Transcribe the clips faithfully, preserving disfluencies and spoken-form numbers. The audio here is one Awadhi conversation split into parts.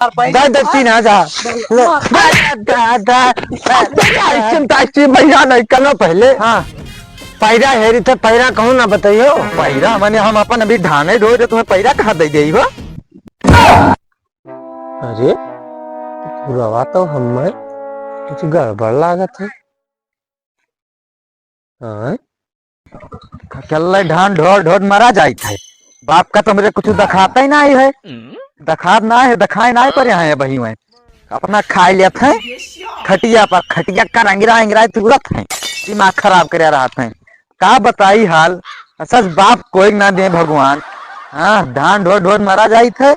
दे दे तीन हजार। ले, दे, दे, दे, दे, दे, आइसक्रीम तो आइसक्रीम भैया नहीं, कनो पहले। हाँ। पैरा हेरी थे, पैरा कहूँ ना बताइयो। पैरा मने हम अपन अभी धाने ढोए रहे, तुम्हें पैरा कहाँ दे देई हो? अरे, बुढ़वा तो हमें कुछ गड़बड़ लागत है। हाँ? अकेले धान ढोर ढोर मरा जाइत है। बाप का तो मेरे कुछ दिखाता ही नहीं है। दिखात ना है, दिखाए ना पर यहाँ है बही में। अपना खाए लेत हैं। खटिया पर, खटिया का रंगरा रंगरा तुरत हैं। दिमाग खराब करे रहत हैं। का बताई हाल? सच बाप कोई ना दे भगवान। हाँ, धान ढोर ढोर मरा जाइत है।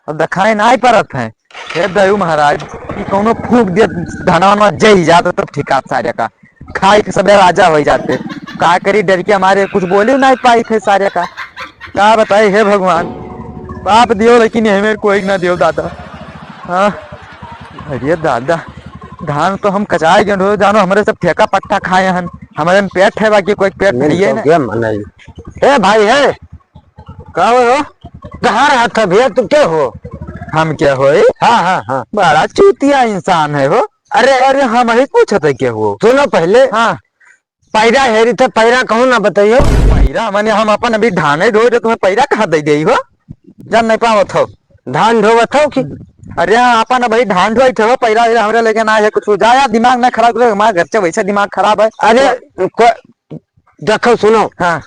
अब दिखाए ना परत हैं। हे दयू महाराज, कि कौनो फूंक दे, धनवा में जई जात तब ठिकात सारे का। खाई के सबे राजा होइ जाते। का करी, डर के हमारे कुछ बोले ना पाई थे सारे का। का बताई हे भगवान, बाप दियो लेकिन हमें कोई ना दियो दादा। हाँ, अरे दादा, धान तो हम कचाए गए हो, जानो हमरे सब ठेका पट्टा खाए हन, हमरे में पेट है बाकी कोई पेट नहीं है तो ना। क्या मनाई? ए भाई है, का हो? कहाँ रहत है भैया, तू क्या हो? हम क्या होई? हाँ, हाँ, हाँ। बड़ा चूतिया इंसान है हो। अरे, अरे, हम ही पूछत है क्या हो? सुनो पहले। हाँ। पैरा हेरी थे, पैरा कहूँ ना बताइयो। पैरा मने हम अपन अभी धाने ढोए रहे, तुम्हें पैरा कहाँ दे देई हो? जब नहीं पावत हो। धान ढोवत हो कि? अरे हाँ, अपन अभी धान ढोए थे हो, पैरा वैरा हमरे लेके ना है कुछ। जा यार, दिमाग ना खराब करो, हमारे घर से वैसे दिमाग खराब है। अरे, को-, देखो, सुनो। हाँ।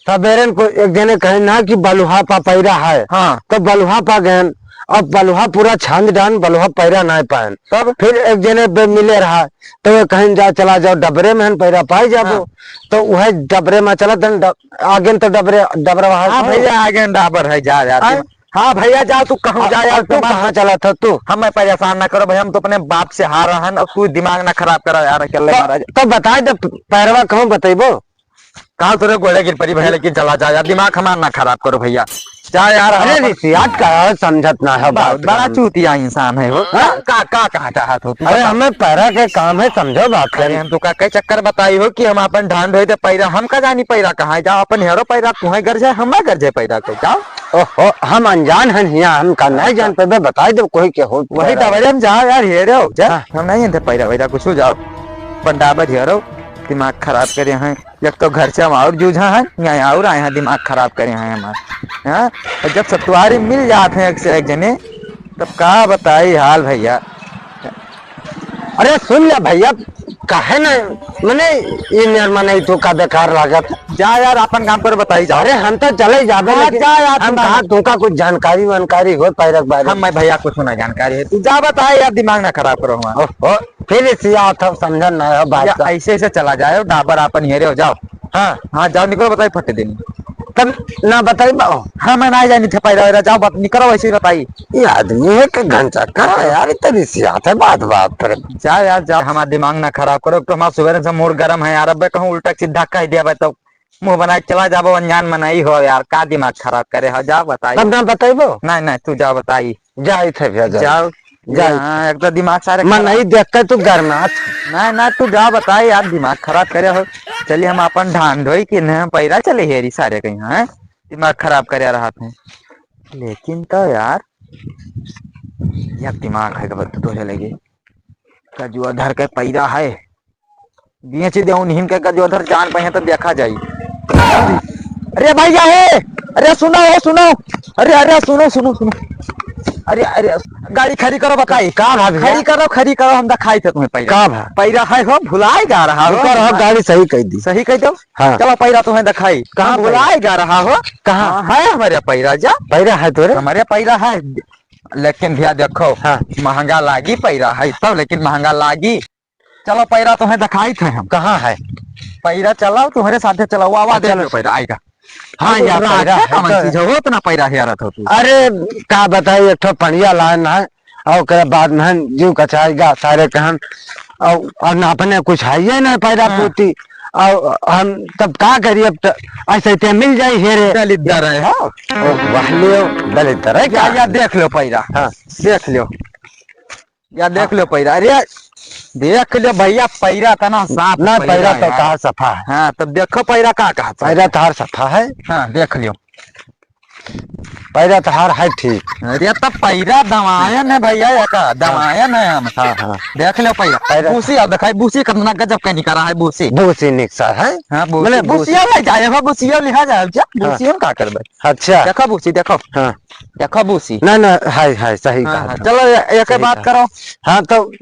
सबेरन को एक जने कहे ना कि बलुहा पा पैरा है, हाँ। तो बलुहा पा गएन। अब बलुहा पूरा छांद डान, बलुहा पैरा ना पाएन। तब? फिर एक जने बे मिले रहा, तो वे कहेन, "जा, चला जाओ, डबरे में हन पैरा पाई जाबो।" हाँ। तो वह डबरे में चलत हन, ड-, आगे तो डबरे, डबरा वहाँ हाँ से। भैया, आगे डाबर है, जा, जा, हाँ? तू, हाँ भैया, जा, तू कहूँ अब, जा यार, अब तू कहाँ चलत हो तू? हमें परेशान ना करो भाई, हम तो अपने बाप से हारा हन, अब तू दिमाग ना खराब करो यार, अकेले तो, महाराज। तो बताए दे, पैरवा कहूँ बतैबो? काल तोरे गोड़े गिर पड़ी भैया, लेकिन चला जा यार, दिमाग हमार ना खराब करो भैया। जा यार, अरे हम ऋषि, आज का है, समझत ना है बात बहुत बड़ा का। चूतिया इंसान है हो। हाँ? का, का, का कहा चाहत हो तू? अरे बता। हमें पैरा के काम है, समझो बात अरे है। हम तो का कई चक्कर बताई हो कि हम अपन धान ढोए थे पैरा, हम का जानी पैरा कहाँ है? जाओ अपन हेरो पैरा, तुम्हें घर जाए, हम ना घर जाए पैरा को, जाओ। ओहो, हम अनजान हन हिया, हम का नहीं जान पेबे, बताई दो कोई के हो वही पैरा। दबरे में जाओ यार, हेरो, जा। हाँ। हम नहीं जानते पैरा वैरा कुछ, जाओ। पंडाबर हेरो, दिमाग खराब करे हैं। एक तो घर से हम और जूझा हैं, यहाँ और आए हैं, दिमाग खराब करे हैं हमार। हाँ? और जब सतुआरी मिल जात हैं एक से एक जने, तब का बताई हाल भैया। अरे सुन ले भैया, काहे ना, मने, ये मेर मने तू का बेकार लागत। जा यार, अपन काम पर बताई जाओ। अरे हम तो चले जाबे, हाँ, लेकिन जा यार, हम सुना। कहा तुमका कुछ जानकारी वानकारी हो पैरक बारे? हम मैं भैया कुछ ना जानकारी है, तू जा बताए यार, दिमाग ना खराब करो हमारा। ओहो। फिर इसी आता समझन ना हो बात या का। ऐसे ऐसे चला जाए, डाबर आपन हेरे हो जाओ। हाँ। हाँ, जाओ निकलो, बताई फटे दिन। तब ना बताई बाओ। हाँ, मैं ना जानी थे पैरा वैरा, जाओ बात निकलो, वैसे ही बताई। ये आदमी है कि घन चक्कर है यार, इतनी सी आता है बात बात पर। जा यार, जा, हमारा दिमाग ना खराब करो, तो हमारा सुबह से मूड गरम है यार, अब कहूँ उल्टा सीधा कह दिया भाई तो मुंह बना के चला जाबो, अनजान मनई हो यार, का दिमाग खराब करे हो, जा बताई। तब ना बताइबो? नहीं, नहीं, तू जा बताई। जाई थे भैया, जाई। जाओ। जाई। हाँ, एक तो दिमाग सारे मन खराब। नहीं देख के तू गरमात। नहीं, ना, तू जा बताई यार, दिमाग खराब करे हो। चलिए हम अपन धान ढोई के नहीं पैरा चले हेरी सारे कहीं, हैं? दिमाग खराब करे रहत हैं। लेकिन तो यार, यार दिमाग है तो तोरे लगे। कजुआ धर के पैरा है। बेच दे उन्हीं के, का जो उधर जान पाए तो देखा जाई। अरे भैया हे, अरे सुनो, हो सुनो, अरे, अरे सुनो, सुनो, सुनो, अरे, अरे गाड़ी खड़ी करो, बताई। का भा भैया? खड़ी करो, खड़ी करो, हम दिखाई थे तुम्हें पैरा। का भा? पैरा है हो, भुलाए गा रहा हो। रुको रहो, गाड़ी सही कर दी। सही कर दो। हाँ। चलो पैरा तुम्हें दिखाई। कहाँ हम पैरा? भुलाए गा रहा हो। कहाँ? हाँ, है हमारे पैरा जा। पैरा है तोरे? हमारे पैरा है, लेकिन भैया देखो, हाँ। महंगा लागी पैरा है तब, लेकिन महंगा लागी। चलो पैरा तुम्हें दिखाई थे हम। कहाँ है? पैरा चलाओ, तुम्हारे साथे चलाओ, आवाज अच्छा, दे दो पैरा आएगा। हाँ, अब या पैरा है कौन तो। चीज हो, इतना पैरा हेरत हो तू। अरे, का बताई, एक ठो पनिया लाए ना, और ओकरे बाद में जीव कचाएगा सारे कहन, और, और ना अपने कुछ है ये ना पैरा हाँ। पूती, और हम तब का करी, अब तो ऐसे ते मिल जाई हेरे। दलिद्दर है, हाँ। ओ, वाह लियो, दलिद्दर है या, का? या देख लो पैरा। हाँ। देख लो। या देख लो पैरा, अरे देख लो भैया, पैरा इतना साफ ना, पैरा पैरा तो है। तार सफा है। हाँ, तब देखो पैरा का कहा था। पैरा तार सफा है। हाँ, देख लियो। पैरा तोहार है ठीक। अरे, तब पैरा दवायन है भैया, एका दवायन है हम। हाँ, हाँ। देख लो पैरा। पैरा। भूसी अब देखाई, भूसी कितना गजब का निकरा है, भूसी। भूसी निकसा है? हाँ, भूसी, बोले, भूसी। भूसिया ले जाए, हो, भूसिया लिहा जाए, जा, हाँ। भूसी हम का करबे? अच्छा। देखो भूसी, देखो। हाँ। देखो भूसी। ना, ना, हाय, हाय, सही हाँ, कहा हाँ, था। चलो, ए-, एक सही बात कहा। करो। हाँ, तो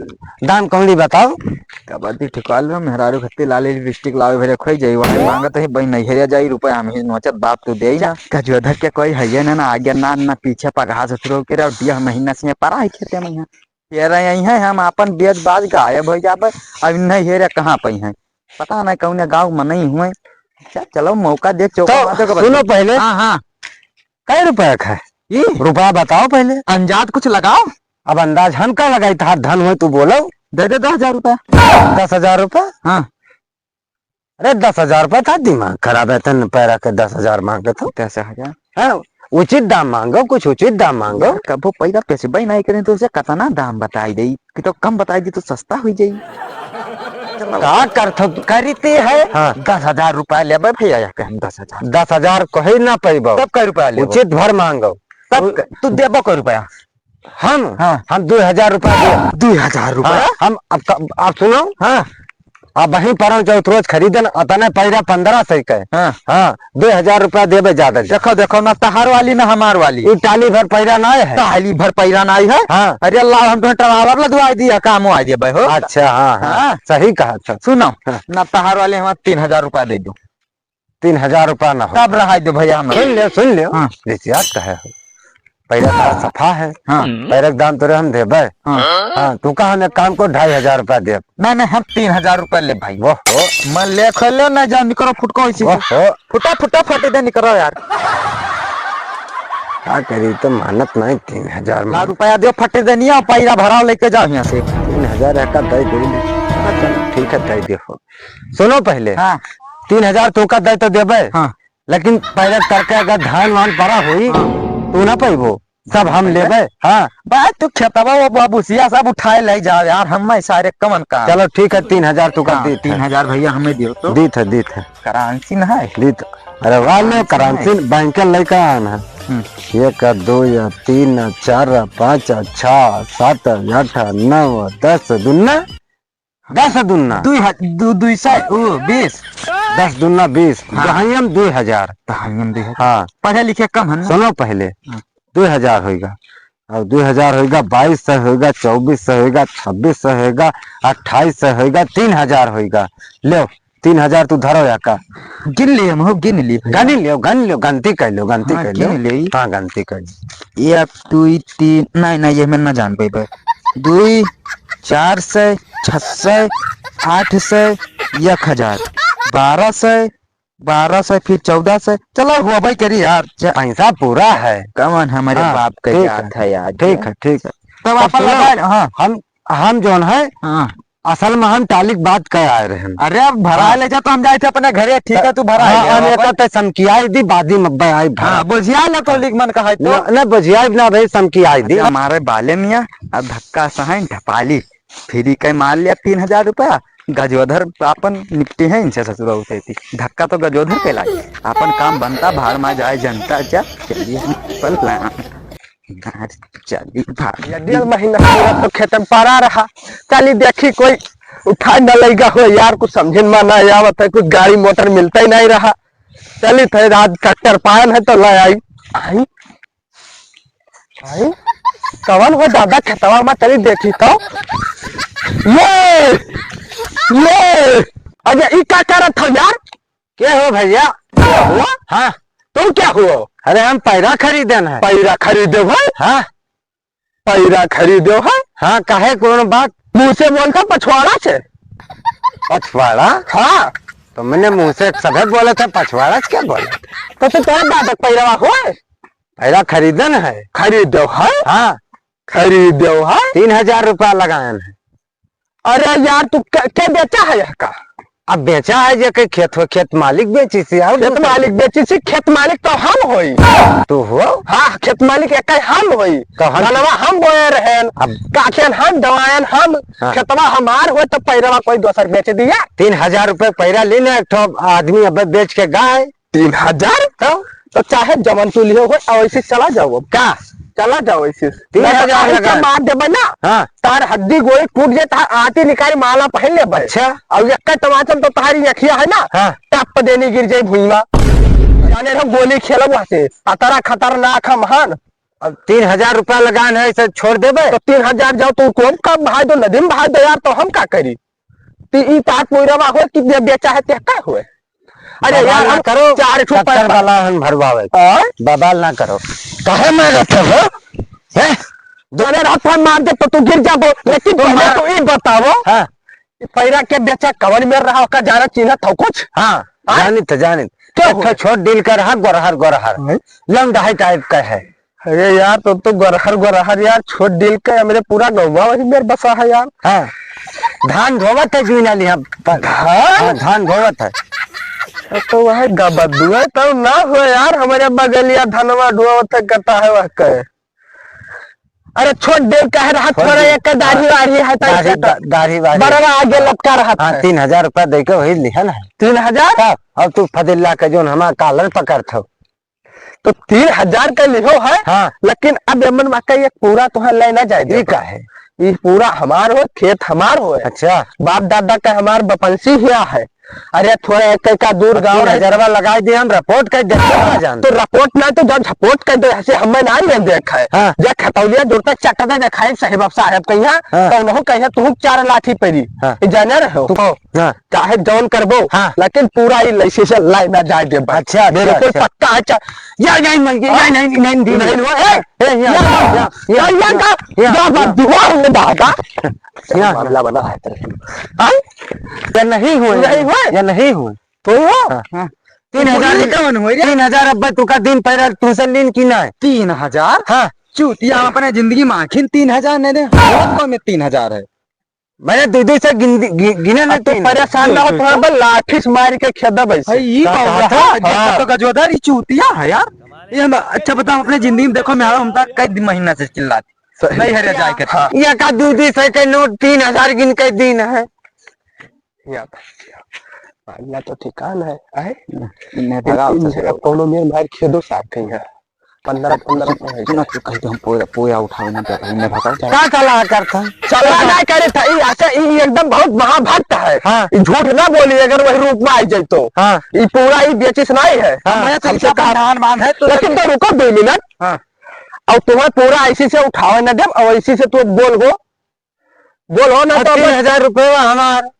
दाम कौड़ी बताओ। कबड्डी ठिकाल में मेहरारू खत्ती लाली लिपस्टिक लावे भेरे खोई जाई, वहाँ मांगत है, "बई, नैहरिया जाई, रुपया हम ही नोचत, बाप तू देई ना।" गजोधर के कोई है ये ना, ना आगे ना, ना पीछे, पगहा ससुरो के रहो, डेढ़ महीना से परा है खेते में यहाँ। ये रहे यहीं है, हम आपन बेच बाज गायब हो जाबे, अब नैहरिया कहाँ पे हैं, पता नहीं कौने गाँव में नहीं हुए। अच्छा, चलो मौका दे, चौका तो मार दो कबड्डी। सुनो पहले। हाँ, हाँ। कै रुपया का है? ई? रुपया बताओ पहले। अंदाज कुछ लगाओ। अब अंदाज हम का लगाई, तोहार धन होय तू बोलो। दे दे दस हजार रुपया। दस हजार रुपया? हाँ। अरे दस हजार रुपया, तोहार दिमाग खराब है, तन पैरा के दस हजार मांगत हो। दस हजार? हाँ, उचित दाम मांगो, कुछ उचित दाम मांगो। यार, कबो पैरा पैसे भाई नहीं करें तो उसे कितना दाम बताई दे, कि तो कम बताई दे तो सस्ता हुई जाई। का करत हो? करीते है हाँ। दस हजार रुपया लेबे भैया, या के हम दस हजार। दस हजार कहे ना पैबो। तब कै रुपया लेबो? उचित भर मांगो। तब उ- क-, तू देबो कै रुपया? हम? हाँ। हम दो हजार रुपया देब। दो हजार रुपया? हाँ, हम अब क-, अब सुनो। हाँ। अब वहीं परम चौथ रोज खरीदन, अतने पैरा पन्द्रह सौ के। हाँ। हाँ, दो हजार रुपया देबे ज्यादा। देखो, देखो, ना तहार वाली, ना हमार वाली। ई टाली भर पैरा ना है। टाली भर पैरा ना है? हाँ। अरे अल्लाह, हम तो ट्रावर लदवाई दिया, काम आ जेबे हो। अच्छा, हाँ, हाँ, हाँ। सही कहा था। सुनो, हाँ। ना तहार वाले हमार तीन हजार रुपया दे दो। तीन हजार रुपया ना हो। तब रहाई दो भैया हम। सुन ले, सुन ले। हाँ। रिसियात कहे हो। पैरा तोहार सफा है। हाँ। पैरा के दाम तोरे हम देबे। हाँ। हाँ, तू कहा हम एक काम को ढाई हजार रुपया देब। नहीं, नहीं, हम तीन हजार रुपया ले भाई। वो हो। मैं ले खो लो ना, जाओ निकरो फुटको इसी से। वो हो। फुटा, फुटा फटे दे निकरो यार। का करी तो मानत नहीं तीन हजार में। ला रुपया दो फटे दे नहीं, पैरा भराव लेके जाओ यहाँ से। तीन हजार है का दे दे। अच्छा, ठीक है, दे दे हो। सुनो पहले। हाँ। तीन हजार तोका दे तो देबे। हाँ। लेकिन पहले करके अगर धान वान परा होई, हाँ। तू ना पैबो, सब हम पैबे? लेबे। हाँ। बा, तू खेतवा वो बबुसिया सब उठाए ले जाओ यार, हम सारे कमन का। चलो ठीक है, तीन हजार तोका हाँ, दीत है। तीन हजार भैया हमें दियो तो। दीत है, दीत है। करेंसी ना है? दीत। अरे वाह, ले करेंसी करेंसी, बैंक के लेके आन है। हम्म। एक, दो, या तीन, या चार, या पाँच, या छः, सात, या आठ, या नौ, या दस, दुन्ना। दस दुन्ना। दुई ह-, दु-, दुई सौ, उ, बीस। दस दुन्ना बीस। हाँ। दहाइयम दुई हजार। दहाइयम दुई हजार। हाँ। पढ़े लिखे कम है ना? सुनो पहले। हाँ। दुई हजार होइगा। और दुई हजार होइगा, बाईस सौ होइगा, चौबीस सौ होइगा, छब्बीस सौ होइगा, अट्ठाईस सौ होइगा, तीन हजार होइगा। लेव, तीन हजार तू धरो या का? गिन ले हम हो, गिन ले भैया। गिन लियो, गिन लियो, गनती कर लियो, गनती हाँ, कर लियो। गिन ले। हाँ, गनती कर लियो। एक, दुई, तीन, नहीं, नहीं, ये मैं ना जान पाई बे। दुई, चार सौ, छह सौ, आठ सौ, एक हजार, बारह सौ, बारह सौ, फिर चौदह सौ। चलो, हो भाई करी यार। च- पैसा पूरा है। कमन हमारे हाँ, बाप के ठीक जात है। है यार। ठीक है, ठीक है। तब तब अपन सुनो, लगा, हाँ। हम, हम जोन है, हाँ। असल में हम टालिक बात कह आए रहन। अरे, अब भरा हाँ। ले जा तो हम जाए थे अपने घरे, ठीक है, तू भरा हाँ, ले, हम अब एका अपन ते समकियाई दी, बादी में अब्बे आई भरा। हाँ, बुझिया ले तो लिख मन कहा है तो। न, न बुझिया ना भाई, समकियाई दी। अरे, हमारे बाले मियाँ, अब धक्का सहन ढपाली, फ्री के मार लिया तीन हजार रुपया, गजोधर अपन निपटी है इनसे ससुरा उठे थी। धक्का तो गजोधर के लागे, अपन काम बनता, भाड़ में जाए जनता, जा चलिए पल्ला। चली भाग। ये डेढ़ महीना पूरा तो खेत में पड़ा रहा। चली देखी कोई उठाए न लेगा हो यार, कुछ समझे में ना आवत है, कुछ गाड़ी मोटर मिलता ही नहीं रहा। चली थे आज ट्रैक्टर पायन है तो ले आई। आई, आई, कवन हो दादा खेतवा में, चली देखी तो। ये, ये, अरे ई का करत हो यार? के हो भैया? क्या हुआ? हाँ। तुम क्या हुआ? अरे हम पैरा खरीदन है। पैरा खरीदे हो? हाँ। पैरा खरीदे हो? हाँ, काहे कौन बात? मुँह से बोलता पछवाड़ा से। पछवाड़ा? हाँ। तो मैंने मुँह से सभे बोले थे, पछवाड़ा से क्या बोले? तो तू तोरा दादा पैरा हो? पैरा खरीदन है। खरीदे हो? हाँ। खरीदे हो? तीन हजार रुपया लगायन है। अरे यार, तू के, के बेचा है यह का? अब बेचा है, जे के खेत हो, खेत मालिक बेची सी, और खेत दूसरा मालिक बेची सी, खेत मालिक तो हम होई। तू हो? हाँ, खेत मालिक एक हम होई। तो हम धनवा हम बोए रहन, अब काखेन हम, दवायन हम, हाँ। खेतवा हमार होई तो पैरवा कोई दोसर बेच दिया। तीन हजार रुपये पैरा लेने, एक ठो आदमी अब बेच के गाय। तीन हजार? तो? तो चाहे जवन तू लिहो हो, अवैसे चला जाओ अब। का? चला जाओ ऐसे। तीन हजार नहीं तो लगा। मार देबे ना। हाँ। तार हड्डी गोई टूट जाए, तार आती निकाली माला पहन लेबे। अच्छा। और एक तमाचा में तो तारी अखिया है ना, हाँ। टप देनी गिर जाए भुइँवा। जाने रहो गोली खेलब वहाँ से, अतरा खतरनाक है महान। अब तीन हजार रुपया लगान है, इसे छोड़ देबे? तो तीन हजार जाओ, तू कौन का बहा दो, नदी में बहा दो यार, तो हम का करी? ती ई तार पुरवा हो कि बे-, बेचा है, ते का होए? अरे बवाल यार, ना हम करो, चार ठो ट्रैक्टर पैसा वाला हन भरवावे। हाँ? बवाल ना करो। काहे मारत हो? हैं? जाने रात भर मार दे तो तू गिर जाबो, लेकिन तो पहले मार। तू ई बताओ हाँ। कि पैरा के बेचा कवन में रहा, ओका जाना चिन्हत हो कुछ? हाँ, हाँ? जानित, जानित। क्या एक ठो हुआ? छोट डील का रहा, गोरहर, गोरहर। हाँ। लौंडा है टाइप का है। अरे यार, तो, तो गोरहर, गोरहर यार, छोट डील के हमरे पूरा गौवा वही मेर बसा है यार। हाँ, धान ढोवत है जुइना लिहा पर। धान? हाँ, धान ढोवत है। तो वह गबद्दुआ तो ना हो यार, हमरे बगलिया धनवा ढोवत है, कटा है वह कहे। अरे छोट डील कह रहा, छोट थोड़ा डील। एक दाढ़ी हाँ, वाढ़ी है, तो दाढ़ी, ऐसे तो दा-, दाढ़ी वाढ़ी। बड़वा आगे हाँ। लटका रहा हाँ, था। तीन हजार रुपया दे के वही लिहल है। तीन हजार? तब, अब तू फदिल्ला के जोन हमार कालर पकड़त हो। तो तीन हजार के लिहो है, हाँ। लेकिन अब एमन वाकई एक पूरा तोहर ले ना जाए ई देबा। का है? ई पूरा हमार हो, खेत हमार हो। अच्छा। बाप दादा का हमार बपंसी हिया है। अरे थोड़ा एक का दूर अब गाँव तीन हजारवा लगाई दे, हम रिपोर्ट कर दे, ना जान। तो रिपोर्ट ना तो जब रिपोर्ट कर दे, ऐसे हमें ना ले देख है। हाँ। जे खतौलिया दूर तक चटदा देखाई साहेब, अब साहेब कहिया, हाँ। तो उन्हों कहिया तू चार लाठी परी। हाँ। ई जाने रहो। तू कहो। हाँ। चाहे जौन करबो, हाँ। लेकिन पूरा ई लाइसेंस लाइन ना जाए देबा। अच्छा, अच्छा, बिल्कुल अच्छा। पक्का है, चा-, या नहीं, नहीं, नहीं, हाँ। नहीं, नहीं, नहीं, नहीं, नहीं, ए, ए, या, या, या, या, या, या, या, या, या, या, बाबा, या। दुआ हो दादा। या, मामला बना है तेरे। हाँ? या नहीं हुए, नहीं हुए? या नहीं हुए? तो हो? हाँ। हाँ। तीन हजार तो कौन हुए रे? तीन हजार अब्बा तुका दिन पहले ट्यूशन लीन की ना है? तीन हजार? हाँ। चूतिया, हम अपने जिंदगी में आखिर तीन हजार नहीं दे, बहुत कम में तीन हजार है। मैंने दीदी से गिन-, गि-, गिने ना अब तो तीन। परेशान ना हो, चुप, चुप, तुम्हारे चुप। बल लाठी से मार के खेदा भाई से। भाई, ये का बात कहा था? है? हाँ। तो गजोदर, ये चूतिया है यार। ये हम, अच्छा बताओ, अपने जिंदगी में देखो, मैं हम तक कई दिन महीना से चिल्लाती। सही। नहीं है रे, जाए के। हाँ। ये का दीदी से के नोट तीन हजार गिन के दिन है। या, या तो ठिकान है, आए? नहीं, भगाओ तो। अब कौनो मेर मार खेदो साहब कहीं है। पन्द्रह, पन्द्रह तो है। ना, तू कह दे, हम पोया, पोया उठावे ना देबे, इन्हें भगा जाए। का सलाह करता है? सलाह ना करे था, ई ऐसे, ई एकदम बहुत महाभक्त है। हाँ। ई झूठ ना बोली, अगर वही रूप में आई जाए तो। हाँ। ई पूरा ई बेचिस नहीं है। हाँ। मैं तो हमसे इनका कहा, प्रधान बांध है, तो लेकिन तो रुको दो मिनट। हाँ। और तुम्हें पूरा ऐसी से उठावे ना देब, और ऐसी से तू बोल हो, बोल हो ना और तो तीन हजार रुपये हमार।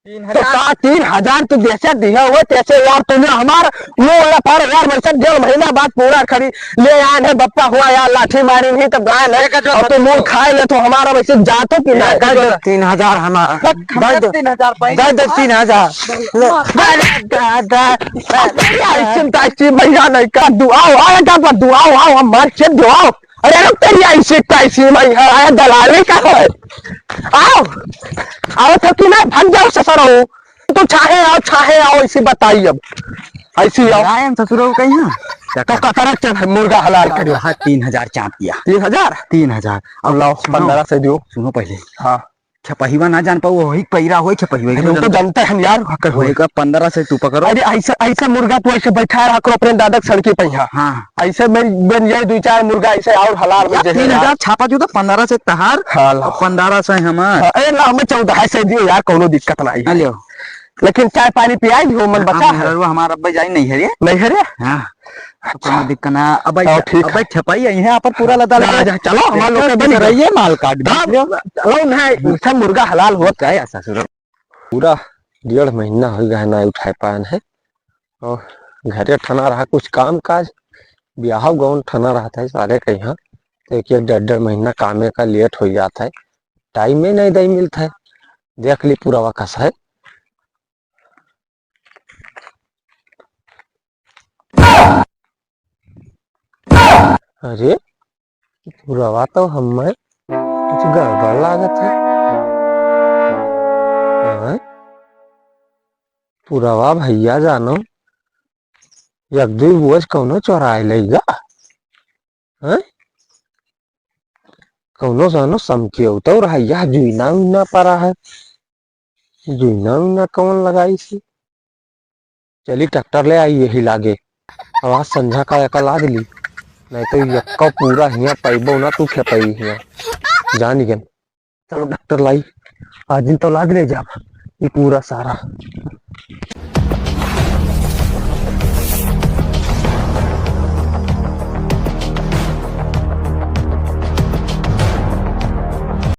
तीन हजार। तो का तीन हजार तू जैसे दिया हुआ तैसे यार, तूने हमार मुंह वाला पार यार, वैसे डेढ़ महीना बाद पूरा खड़ी ले आए हैं, बप्पा हुआ यार, लाठी मारी नहीं तो गाय नहीं, एक हजार और तू मुंह खाए ले तो हमारा वैसे जातो कि ना? एक हजार तीन हजार हमारा। बस, हम दे दो। तीन हजार पाएंगे। दे दो तीन हजार। लो। अरे दादा। अरे ऐसे तो ऐसे भैया नहीं कर दू, आओ, आओ, आओ, आओ, आओ, हम मार के दो, आओ। अरे रुक, तेरी ऐसी कैसी भाई है, दलाली का है? आओ, आओ तो कि ना, भाग जाओ ससुर हो। तो चाहे आओ, चाहे आओ, ऐसी बताई अब। ऐसी आओ। आए हम ससुर हो कहीं ना? तो कतरा चल है, मुर्गा हलाल करियो। हाँ, तीन हजार चाप किया। तीन हजार? तीन हजार। अब लाओ, सुनो। पन्द्रह सौ दियो। सुनो पहले। हाँ। छपहिवा ना जान पाओ, वही पैरा होई छपहिवा। अरे, वो तो जानते हैं यार, वहाँ का वही होई। का पन्द्रह से तू पकड़ो। अरे, ऐसा, ऐसा मुर्गा तू ऐसे बैठा रहा करो अपने दादा के सड़की पे यहाँ। हाँ। ऐसे मेरी बन जाए दो चार मुर्गा ऐसे और हलाल हो जाए तीन हजार यार। छापा जो था, पन्द्रह से तहार, हाँ, ला। और पन्द्रह से हमार। हाँ, ए, ला, हमें चौदह से दियो यार, कोनो दिक्कत नहीं है। हाँ, लियो। लेकिन चाय पानी पियाई हो, मन हाँ, बचा है। मेहररुआ हमार अब्बे जाई नहीं है रे। नहीं है रे? हाँ। तो कोनो दिक्कत ना। अब हाँ, ठीक अब है। छपाई आई है, अपन पूरा लदा हाँ, लगा। जा, चलो, हमारे लोग देखो, के बन रही है, माल काट दे। हाँ, चलो, नहीं, इनका मुर्गा हलाल होता है, ऐसा सुनो। पूरा डेढ़ महीना हो गया है, ना उठाए पान है। और घरे ठना रहा कुछ काम काज, ब्याह गौन ठना रहता है सारे के यहाँ, तो एक, एक डेढ़, डेढ़ महीना कामे का लेट हो जाता है, टाइम में नहीं दे मिलता है। देख ली पूरा कसा है। अरे, पुरवा तो हमें कुछ गड़बड़ लागत है। हाँ? पुरवा भैया जानो, एक दुई बोझ कौनो चोराए लेगा? हाँ? कौनो जानो समके उतर है, यह जुइना उइना परा है। जुइना उइना कौन लगाई सी? चली ट्रैक्टर ले आई यही लागे। अब आज संझा का एका लाद ली, नहीं तो यक्का पूरा हिया पाइबो ना, तू खेपाई हिया। जानी गन। चलो डॉक्टर लाई, आज दिन तो लाद ले जाब, ये पूरा सारा।